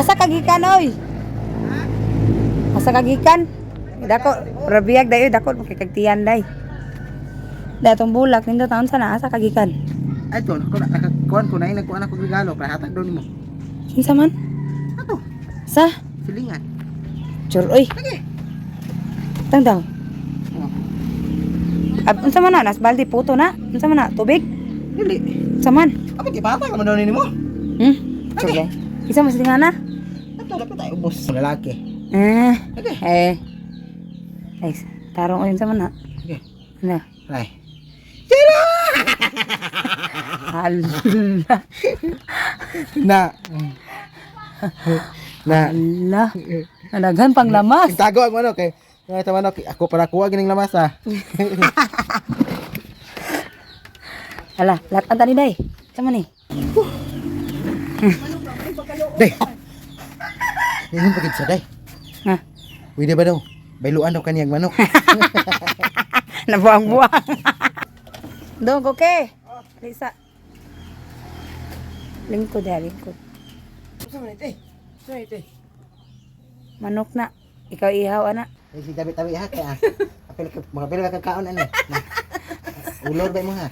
Asa ka gikan oy? Asa ka gikan? Dako, rabiyag dayo dako makikagtiyan day. Datong bulak nindo taon sana asa ka gikan? Ay to, ko nakakuan ko na nagkuan ako regalo para hatag daw nimo. Kinsa man? Ato, Sa? silingan. Chur oy. Sige. Tang daw. Oh, Ab, unsa man na nas balde puto na? Unsa man na tubig? dili. Unsa man? Abi di bata ka man daw nimo. Chur day. Kinsa man silingan na? Ato dapat tayo ubos lalaki. Eh. Sige. Eh. Ay, tarong oy unsa man na? Sige. Ano? Ay. Hala. Na. Na. Hala. Nalaghan pang lamas. Tago ang manok kay nga sa manok ako para kuha gining lamas ah. Hala, lahat ang tani day. Unsa man ni? Day. Ningon pagid sa day. Ha. Pwede ba daw? Bayluan daw kaniyang manok. Nabuang-buang. Dong, okay. Lisa. Lingkod ha, lingkod. Unsa man ite? Unsa man ite? Manok na. Ikaw ihaw, ana. Ay, si tabi-tabi ha kay ah. Apil ka mga pila ka kaon ani. Na. Ulor ba mo ha?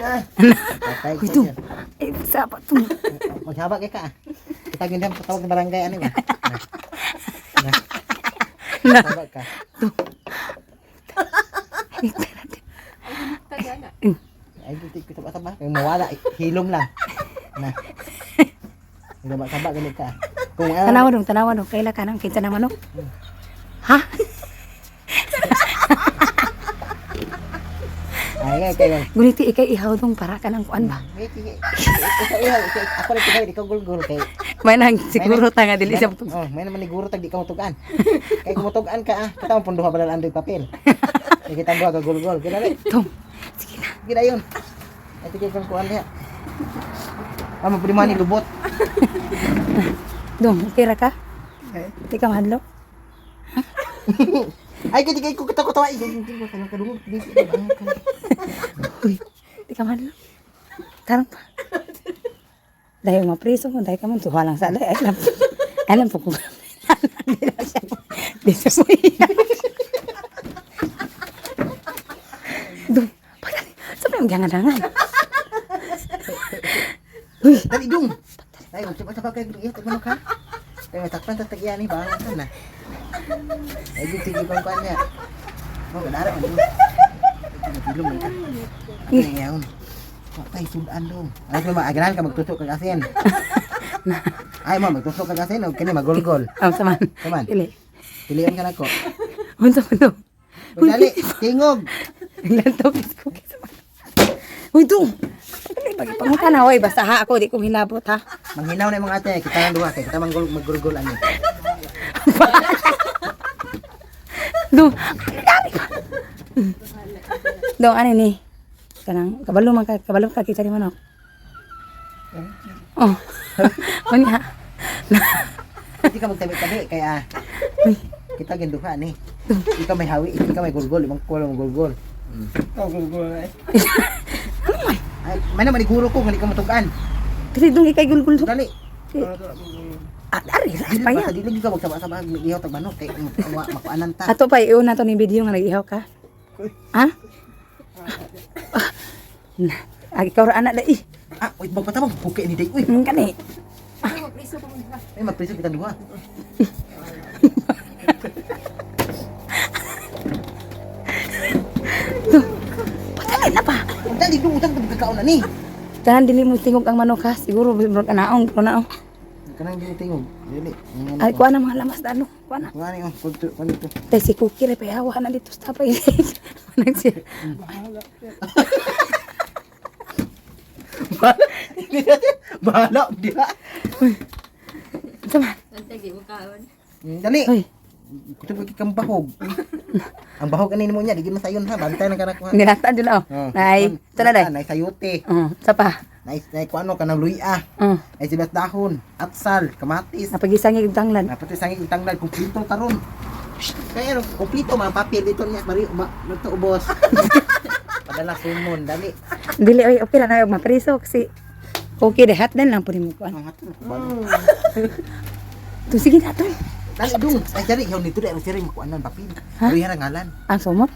Na. Patay ko Ito. siya. Eh, sa pa to. Maghaba kay ka ah. Kita gindam patawag ng barangay ani ba. Na. Na. Maghaba ka. Ay, di ko taba taba. Kay mawala hilom lang. Na. Hindi ba ganit ka. Kung ano, Tanawa dong, tanawa dong. Kaila ka nang kinsa na manok. Ha? ay ay kayo. Guniti ikay ihaw dong para ka ng kuan ba? Ay, sige. Ikaw ihaw, ako rin ikaw, ikaw gulgul kay. May nang siguro ta nga dili siya Oh, may naman ni guro tag di ka mutugan. Kay kung mutugan ka ah, kita mo punduha pala andoy papel. Kay kitang duha ka gulgul. Gina Tong. Sige na. Gina yun. Ay tigil kang kuan diha. Ah, maprima ni lubot. Dong, okay ra ka? Di ka mahadlok? Ay kay kay ko kita ko tawa. Ay, kay ko kadungog. Di ka. Uy, di ka mahadlok. Tarong pa. Dahil mapriso mo, dahil ka man, tuwa lang sa alay. Ay, alam, alam po kung di na siya. Di siya mo iyak. Dong, pagdali. Sabi ang gangan-gangan. Uy, Dali dong. Ay, kung sa kay iyo tag manok ha. Kay matakpan ta tagyan ni bang na. Ay di tigil kang kuan niya. Mo ganara man. Hilom man ka. Ay, yaon. Patay sudan dong. Ay, mo agran ka magtusok kag asin. Ay mo magtusok kag asin og kini magulgol. ang saman. Saman. Ili. Pilion ka nako. Unsa man to? Uy, Dali, tingog. Naglantaw ko kisa man. Uy, dong. Pagdali, pag na, oy. Basta ha, ako, di ko hilabot ha. Manghinaw na imong ate, kita ang duha kay kita manggol maggulgol ani. Dong, ang dami pa. Dong, ano ni? Kanang, kabalo man ka, kabalo ka kita ni manok. Oh. Unya. Hindi ka magtabi-tabi kaya Uy, kita ginduha ni. Ikaw may hawi, ikaw may gulgol, ibang kulo mo gulgol. Oh, gulgul eh. Ay, may naman iguro ko nga di ka matugan. Kasi dong ikay gulgul dong. Dali. Ah, ari, Dili pa pa ya. dili ka magsaba-saba ihaw tag manok kay wa makuanan ta. Ato pa iuna to ni video nga nag-ihaw ka. Ha? Ah. Na, ah, ikaw ra anak dai. Ah, wait magpatabang buke ni day. Uy, Kani. ay magpriso kita duha. Patali na pa. Dali dong utang tag kakaon na ni. Tanan dili mo tingog ang manok ha. Siguro murag anaong pero naong. Kanang dili tingog. Dili. Ay kuha na mga lamas dano. Kuha na. Kuha ni oh, kunto kunto. Tay si Cookie ray payawa na dito sa tapay. Manang siya. Bahala diha. Unsa man? Dali. Uy, Kutob kay kang bahog. Ang bahog ani nimo niya, di gid masayon ha, bantay na kana kuha. nilataan dyan oh. Nay, ito na day. Nay sayote. Oh, sa pa. Nay nay kuano kanang luya. Oh, Nay sibat dahon, atsal, kamatis. napagisang yung tanglan. Dapat isang itanggal kumpleto taron. Kaya ano, kumpleto mga papel dito niya mari ma, luto ubos. Padala sumon dali. Dili oy, okay na na mapriso kasi Okay, de hat din lang po nimo kuan. Ang hatod ko balo. To sige na to. Dali dong. Ay dali yaw nito dai siri makuanan papin. Ha? Uy hara ngalan. Ang sumot.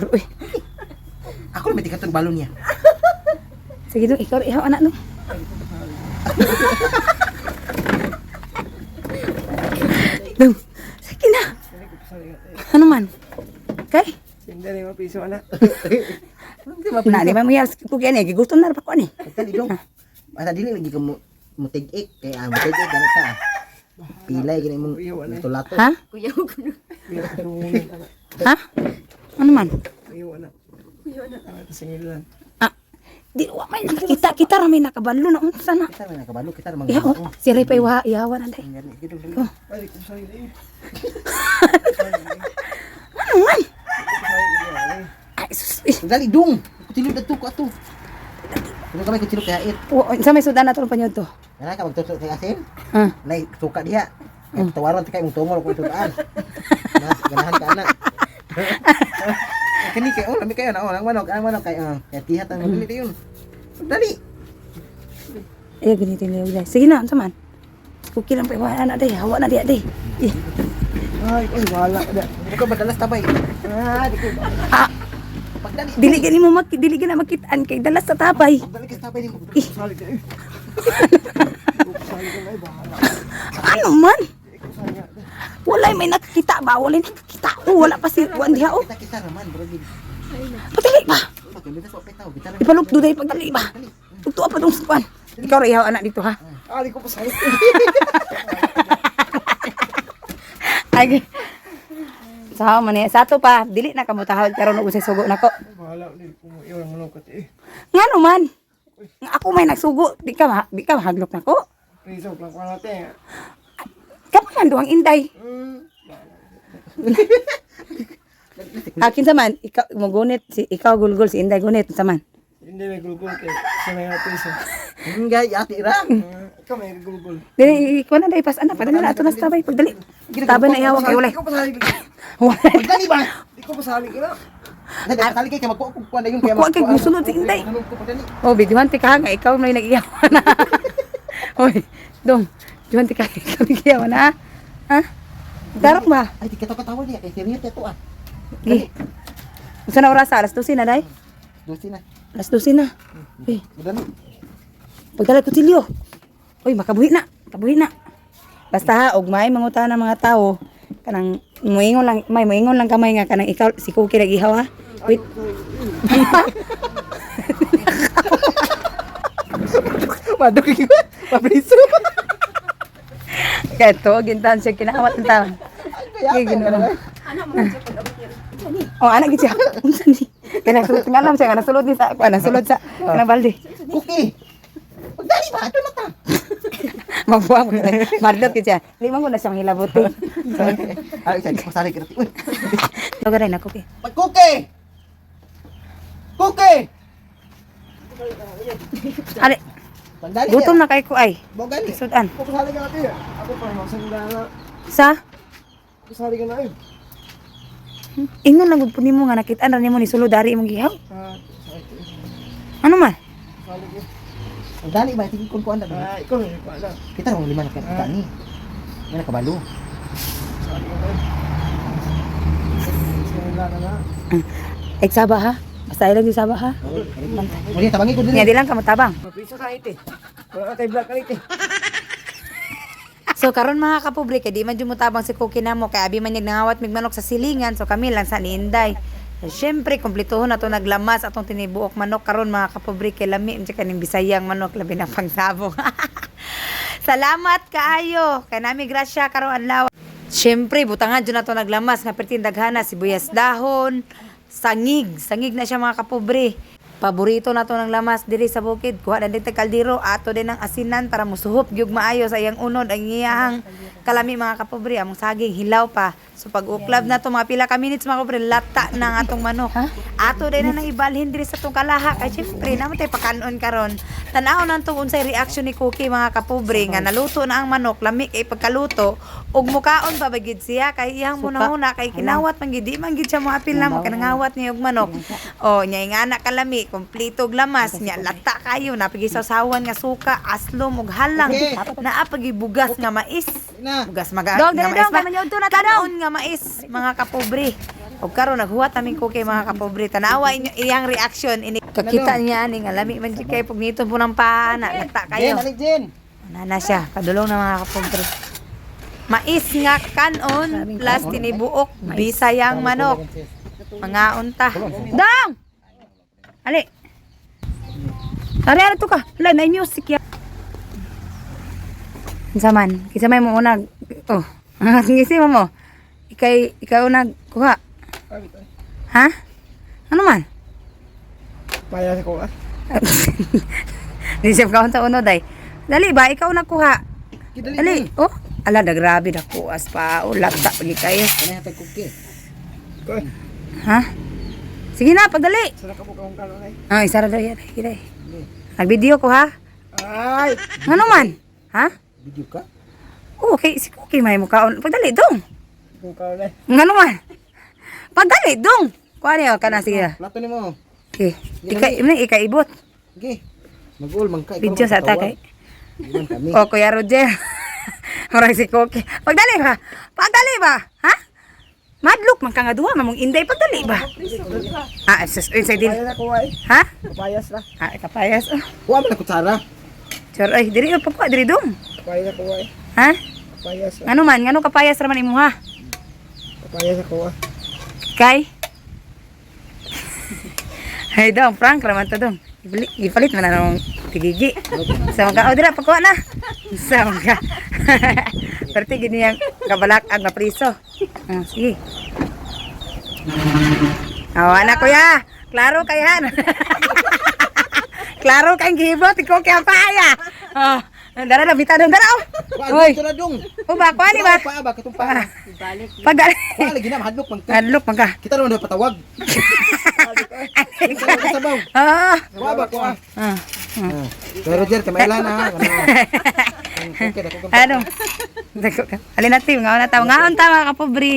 Uy, Ako na may tikatong balon niya. sige dong, ikaw ihaw anak no. Dong, sige na. Ano man? Kay? Hindi rin mapiso na. Na, di ba mo yas ko kaya ni gigutom na ra pa ko ani. Dali dong. Basta dili lagi ka mo mutig-ik kay ah mutig-ik gani ka. Ah. Pilay gani mong tulato. Ha? Kuya ko na. Ha? Ano man? Iwan na. Singil lang. Ah, di wa may nakakita kita ra may nakabalo na unsa na. Kita man nakabalo kita ra mga. Ihaw, si Ray pa iwa, ihawa na day. Gani sige dong. dali. Ay, di ko pasali. Ano man? Ay, sus. Eh, Dali dong. Kutilo dadto ko ato. Kuno kami kutilo kay it. Sa may sudan na to panyod to. Kana ka magtusok kay asin. Ha. Nay suka diha. Kay tawaran ta kay mong tungol kung tugaan. Na ganahan ka ana. Kani kay oh lami kayo na oh ang manok kay oh kay tihat ang dali dayon. Dali. Ay, ganito niya ulay. Sige na, unsa man? Okay lang pa iwa na day, hawa na diya day. Eh, Ay, ay, wala ka na. Di ko madalas tabay. Ah, di ko. ah, Pagdali. dili gani mo mak dili gani makitaan kay dalas sa tapay. Pagdali ka tabay nimo. Pasali ka eh. Pasali ka na eh, bahala. Ano man? Pasali ka. Walay may nakakita ba? Walay nakakita. Oh, wala pa si Juan diha oh. Kita kita raman bro. Pagdali ba? Pagdali sa petaw kita. Ipalukdo day pagdali ba? Tugtuwa pa dong sa kuan. Ikaw ra ihaw anak dito ha. Ah, di ko pasali. Ay. Sa man eh, sa ato pa dili na kamo tahod karon og usay sugo nako. Bahala, di ko mo iwan manok ka eh. Ngano man? Nga ako may nagsugo, di ka mahaglok nako. Piso lang ko natin. Kapan man duhang inday. Akin sa man, ikaw mo gunit si ikaw gulgol si Inday gunit sa man. Hindi may gulgul kay sa may piso. Hingga ati ra. Ikaw may gulgul. Dili ikaw na day pas ana padala na ato na sa tabay pagdali. Tabay na ihaw kay walay. Di ko pasali. Walay. Pagdali ba? Di ko pasali ka na. Dali kay magkuha kog kuan dayon kay Magkuha kay musunod si Inday. Ano ko pagdali. Oh, biduhan ti ka nga ikaw may nag-iyaw na. Oy, dong. Biduhan ti ka ikaw nag-iyaw na. Ha? Tarok ba? Ay di kita katawa niya kay serious to ah. Gi. Unsa na oras? Alas 12 na day? Dusi na. Alas 12 na. Uy, Pagdali. pagdala kutsilyo. Uy, makabuhi na. Makabuhi na. Basta ha, og may manguta ng mga tao, kanang muingon lang, may muingon lang kamay nga kanang ikaw si Cookie nag-ihaw ha. Wait, Madok kay Pabriso. kaya to, gintan siya kinawat ng tao. Kaya ginoo. Anak mo siya pag-abot niya. Oh, anak gid siya. Unsa ni? Kaya nasulod nga alam siya nga nasulod ni sa kuan, nasulod sa kanang balde. Cookie. Pagdali ba? Ato na ta. Mabuang mo na. Mardot gid siya. Di man ko na siyang hilabuti. Ay, isa di ko pasali kita. Uy. Lugar na Cookie. Pag Cookie. Cookie. Ali, Pagdali. gutom na kay ko ay. Bo gani. Sudan. Ko pasali ka natin. Ako pa masanda na. Sa Pasali ka na eh. ingon lang gud po nimo nga nakit-an ra nimo ni sulod dari imong gihaw. Ah, pasali ka. Ano man? Pasali ka. Pagdali ba sige kun kuan na. Ah, ikaw may kuan na. Kita ra lima na kita ni. May nakabalo. Pasali ka na. Singil na na. Ay saba ha. Basta ilang yung saba ha. Muli tabangi ko Nga dili. di lang ka motabang. Mapiso ka ite. Wala ka kay black ka ite. So karon mga kapobre kay di man jud motabang si Cookie namo kay abi man niyag nangawat mig manok sa silingan so kami lang sa ni Inday. So, syempre kumpletohon na to naglamas atong tinibuok manok karon mga kapobre kay lami unsa kaning Bisayang manok labi na pangsabong. Salamat kaayo kay nami grasya karon adlaw. Syempre butangan jud nato naglamas nga perting daghana sibuyas dahon, sangig, sangig na siya mga kapobre. Paborito na to ng lamas diri sa bukid. Kuha na din tag kaldero, ato din ang asinan para musuhop gyud maayo sa iyang unod ang iyahang kalami mga kapobre, among saging hilaw pa. So pag uklab na to mga pila ka minutes mga kapobre, lata na ang atong manok. Ato din na nang ibalhin diri sa atong kalaha kay syempre namo tay pakanon karon. Tan-aw nang unsay reaction ni Cookie, mga kapobre, nga naluto na ang manok, lami kay pagkaluto ug mukaon pa ba gid siya kay iyang munahuna kay kinawat man gid, di man gid siya moapil na mo kanangawat niya og manok. Oh, nya ingana kalami, kompleto og lamas nya, lata kayo, napigi sawsawan nga suka, aslom ug halang. Okay. Naa pagi bugas nga mais. Na. Bugas maga Dong, nga dali, mais dong, ba? kay manyood to na ta, dong. Kanon nga mais, mga kapobre. Og karon naghuwat aming Cookie, mga kapobre. Tanawa inyo iyang reaction ini. Kakita niya ani nga lami man jud kay pag nito po ng paa na lata kayo. Jen, alik Jen. Ana na siya, padulong na, mga kapobre. Mais nga kanon plus tinibuok Bisayang manok. Mga unta. Dong! Ali. Ari, ari to ka. Wala na music ya. Unsa man? Kinsa may mo unag? Oh. Ngisi mo mo. Ikay ikaw unag kuha. Ha? Ano man? Paya sa kuha. Di siya kaon sa uno day. Dali ba ikaw nagkuha? Dali. Dali. Oh, ala da grabe da kuas pa. Oh, lata pagi kayo. Ano hatag Cookie? Kuha. Ha? Sige na, pagdali. Sana ka po kang kanon ay. Ay, sara daw yan. Sige. Nag-video ko ha. Ay! Ano man? Ha? Video ka? Oh, okay, si Cookie may mukhaon. Pagdali dong. Kung kanon ay. Ngano man? Pagdali dong. Kuha niyo ka na sige. Plato ni mo. Okay. Ika ini ikaibot. Sige. Mag-ul man ka. Ikaw Video sa magpatawag. ta kay. Iwan kami. O Kuya Roger. Murag si Cookie. Pagdali ba? Pagdali ba? Ha? Madlok man ka nga duha mamong inday pagdali ba? Ah, sus, uy, dili. Paya na kuha ay. Ha? Kapayas na. Ah, kapayas. Oh. Kuha man ang kutsara. Chor, ay, diri oh, pagkuha diri dong. Kapaya na kuha ay. Ha? Kapayas na. Ngano man, ngano kapayas ra man imo ha? Kapayas na kuha. Kay? Ay dong, prank raman to dong. Ipalit man na ng tigigi. Sa mga oh, dira pagkuha na. Sa mga. Pero tigid niyang kabalak ang mapriso. Ah, sige. Awa na kuya. Klaro kayan. Klaro kang gihibot, ikaw kaya paaya. Oh, dara na bita dong dara. Oh. Kuha Oy. dito na dong. O ba, kuha ni ba? Kuha ba katong paa. Pag Kuha lagi na mahadlok man ka. Adlok man ka. Kita naman daw patawag. Kita sabaw. Ah. Kuha ba kuha. Ah. Ah. Pero Roger, kamaila na ha. Ano? Ang Cookie, dako kang Ano? Dako ka. Alin natin, ngaon na tao. Ngaon ta mga kapobre.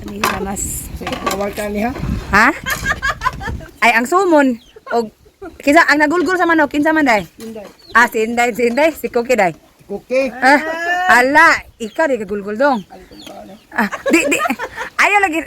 Ani lamas. Tawag ka niya. Ha? Ay ang sumon og kinsa ang nagulgol sa manok kinsa man day? Inday. Ah, si Inday, si Inday, si Cookie day. Cookie. Ah, ala, ikaw di kagulgol dong. Ah, di di. Ayaw lagi.